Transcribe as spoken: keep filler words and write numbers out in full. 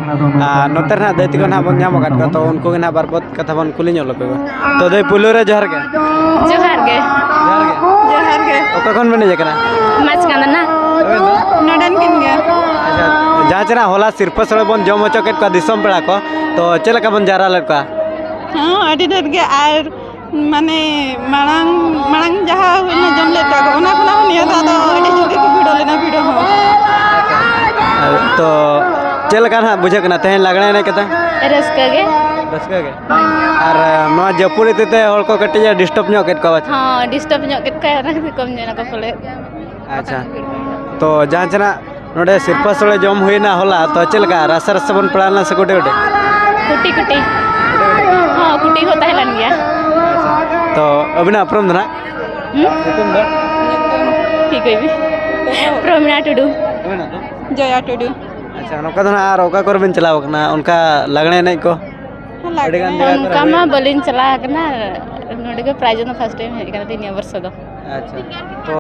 ᱟᱨ ᱱᱚᱛᱮ ᱨᱮ ᱱᱟᱦᱟᱜ ᱫᱟᱹᱭ ᱛᱟᱠᱚ ᱱᱟᱦᱟᱜ ᱵᱚᱱ ᱧᱟᱢ ᱟᱠᱟᱫ ᱠᱚᱣᱟ, ᱛᱚ ᱩᱱᱠᱩ ᱜᱮ ᱱᱟᱦᱟᱜ ᱵᱟᱨ ᱯᱚᱫ ᱠᱟᱛᱷᱟ ᱵᱚᱱ ᱠᱩᱞᱤ ᱧᱚᱜ ᱞᱮᱠᱚ ᱜᱮ᱾ ᱛᱚ ᱫᱟᱹᱭ, ᱯᱩᱭᱞᱩ ᱨᱮ ᱡᱚᱦᱟᱨ ᱜᱮ᱾ ᱡᱚᱦᱟᱨ ᱜᱮ᱾ ᱡᱚᱦᱟᱨ ᱜᱮ᱾ ᱡᱚᱦᱟᱨ ᱜᱮ᱾ ᱚᱠᱟ ᱠᱷᱚᱱ ᱵᱮᱱ ᱦᱮᱡ ᱟᱠᱟᱱᱟ? ᱢᱟᱪᱷᱠᱟᱸᱫᱟᱱᱟ᱾ ᱟᱵᱮᱱ ᱫᱚ? ᱱᱚᱰᱮᱱ ᱠᱤᱱ ᱜᱮ᱾ ᱟᱪᱪᱷᱟ, ᱡᱟᱦᱟᱸ ᱪᱮ ᱱᱟᱦᱟᱜ ᱦᱚᱞᱟ ᱥᱤᱨᱯᱟᱹ ᱥᱳᱲᱮ ᱵᱚᱱ ᱡᱚᱢ ᱦᱚᱪᱚ ᱠᱮᱫ ᱠᱚᱣᱟ ᱫᱤᱥᱚᱢ ᱯᱮᱲᱟ ᱠᱚ, ᱛᱚ ᱪᱮᱫ ᱞᱮᱠᱟ ᱵᱚᱱ ᱡᱟᱣᱨᱟ ᱞᱮᱫ ᱠᱚᱣᱟ? ᱦᱚᱸ, ᱟᱹᱰᱤ ᱰᱷᱮᱨ ᱜᱮ᱾ ᱟᱨ ᱢᱟᱱᱮ ᱢᱟᱲᱟᱝ, ᱢᱟᱲᱟᱝ ᱡᱟᱦᱟᱸ ᱦᱩᱭᱱᱟ ᱡᱚᱢ ᱞᱮᱫ ᱠᱚᱣᱟ ᱠᱚ, ᱚᱱᱟ ᱠᱷᱚᱱᱟᱜ ᱦᱚᱸ ᱱᱤᱭᱟᱹ ᱫᱷᱟᱣ ᱫᱚ ᱟᱹᱰᱤ ᱡᱳᱨ ᱜᱮᱠᱚ ᱵᱷᱤᱲᱚ ᱞᱮᱱᱟ, ᱵᱷᱤᱲᱚ ᱦᱚᱸ᱾ ᱛᱚ ᱪᱮᱫ ᱞᱮᱠᱟ ᱱᱟᱦᱟᱜ ᱵᱩᱡᱷᱟᱹᱜ ᱠᱟᱱᱟ ᱛᱮᱦᱮᱧ ᱞᱟᱜᱽᱬᱮ ᱮᱱᱮᱡ ᱠᱟᱛᱮ? ᱨᱟᱹᱥᱠᱟᱹ ᱜᱮ᱾ ᱨᱟᱹᱥᱠᱟᱹ ᱜᱮ᱾ ᱟᱨ ᱱᱚᱣᱟ ᱡᱟᱹᱯᱩᱫ ᱤᱫᱤ ᱛᱮ ᱦᱚᱲ ᱠᱚ ᱠᱟᱹᱴᱤᱡ ᱮ ᱰᱤᱥᱴᱟᱵᱽ ᱧᱚᱜ ᱠᱮᱫ ᱠᱚᱣᱟ ᱯᱟᱪᱮ? ᱦᱚᱸ, ᱰᱤᱥᱴᱟᱵᱽ ᱧᱚᱜ ᱠᱮᱫ ᱠᱚᱣᱟ, ᱚᱱᱟ ᱠᱷᱟᱹᱛᱤᱨ ᱠᱚᱢ ᱧᱚᱜ ᱮᱱᱟ ᱠᱚ ᱯᱟᱞᱮᱫ᱾ ᱟᱪᱪᱷᱟ, ᱛᱚ ᱡᱟᱦᱟᱸ ᱪᱮᱱᱟᱜ ᱱᱚᱰᱮ ᱥᱤᱨᱯᱟᱹ ᱥᱳᱲᱮ ᱡᱚᱢ ᱦᱩᱭᱱᱟ ᱦᱚᱞᱟ, ᱛᱚ ᱪᱮᱫ ᱞᱮᱠᱟ ᱨᱟᱥᱮ ᱨᱟᱥᱮ ᱵᱚᱱ ᱯᱮᱲᱟ ᱞᱮᱱᱟ ᱥᱮ ᱠᱩᱴᱤ ᱠᱩᱴᱤ? ᱠᱩᱴᱤ ᱠᱩᱴᱤ᱾ ᱦᱚᱸ, ᱠᱩᱴᱤ ᱦᱚᱸ ᱛᱟᱦᱮᱸ ᱞᱮᱱ ᱜᱮᱭᱟ᱾ ᱛᱚ ᱟᱹᱵᱤᱱᱟᱜ ᱩᱯᱨᱩᱢ ᱫᱚ ᱱᱟᱦᱟᱜ? ᱦᱩᱸ? ᱧᱩᱛᱩᱢ ᱫᱚ? ᱴᱷᱤᱠ ᱦᱩᱭ ᱵᱤᱱ᱾ ᱯᱨᱚᱢᱤᱞᱟ ᱴᱩᱰᱩ᱾ ᱟᱹᱵᱤᱱᱟᱜ ᱫᱚ? ᱡᱚᱭᱟ ᱴᱩᱰᱩ᱾ ᱟᱪᱪᱷᱟ, ᱱᱚᱝᱠᱟ ᱫᱚ ᱱᱟᱦᱟᱜ ᱟᱨ ᱚᱠᱟ ᱠᱚᱨᱮ ᱵᱤᱱ ᱪᱟᱞᱟᱣ ᱠᱟᱱᱟ ᱚᱱᱠᱟ ᱞᱟᱜᱽᱬᱮ ᱮᱱᱮᱡ ᱠᱚ? ᱞᱟᱜᱽᱬᱮ᱾ ᱟᱹᱰᱤ ᱜᱟᱱ ᱡᱟᱭᱜᱟ ᱠᱚᱨᱮ ᱚᱱᱠᱟ ᱢᱟ ᱦᱩᱭᱩᱜᱼᱟ᱾ ᱵᱟᱹᱞᱤᱧ ᱪᱟᱞᱟᱣ ᱠᱟᱱᱟ, ᱱᱚᱰᱮ ᱜᱮ ᱯᱨᱟᱭ ᱡᱚᱱ ᱫᱚ ᱯᱷᱟᱥᱴ ᱴᱟᱭᱤᱢ ᱦᱮᱡ ᱠᱟᱱᱟ ᱱᱤᱭᱟᱹ ᱵᱚᱨᱥᱚ ᱫᱚ᱾ ᱟᱪᱪᱷᱟ, ᱛᱚ